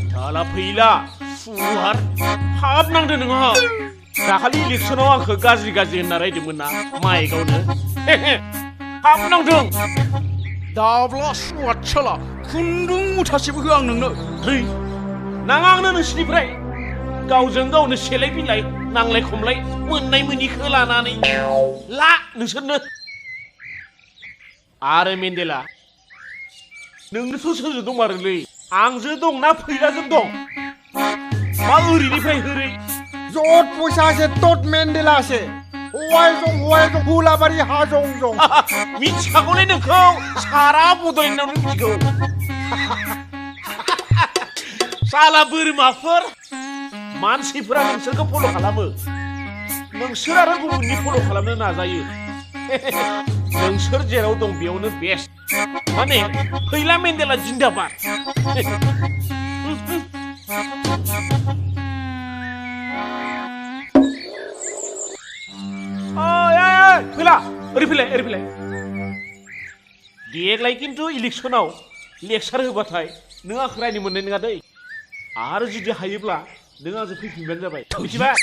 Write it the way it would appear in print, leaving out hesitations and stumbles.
साला फैला फुहार हाब नांदो नोंहा दाखालि इलेक्सनाव आंखौ गाज्रि होनना रायदोंमोन ना माइकआवनो हाब नांदों दाब्ला सुवादसाला खुन्दुं मुथासेबो होआ आं नोंनो है नाङा आंनो नोंसिनिफ्राय गावजों गावनो सेलाय बिलाय नांलाय खमलाय मोननाय मोनिखौ लानानै ला नोंसोरनो आरो मेन्देला नोंनोथ' सोरजों दंमारोलै आंजों दं ना फैलाजों दं मा ओरैनिफ्राय ओरै जत पयसा আছে तत मेन्देला আছে हवाय जं हुलाबारि हा जं जं मिथिखागौलै नोंखौ सारा बड'लेण्डआवनो मिथिगौ साला बोरमाफोर मानसिफोरा नोंसोरखौ फल' खालामो नोंसोर आरो गुबुननि फल' खालामनो नाजायो नोंसोर जेराव दं बेयावनो बेस्ट माने फैला मेन्देला जिन्दाबाद फैला ओरै फैलाय देग्लाय खिन्थु इलेक्सनाव लेक्सार होबाथाय नों आंखौ रायनो मोननाय नङा दै आरो जुदि हायोब्ला नों आंजों फैफिनबानो जाबाय मिथिबाय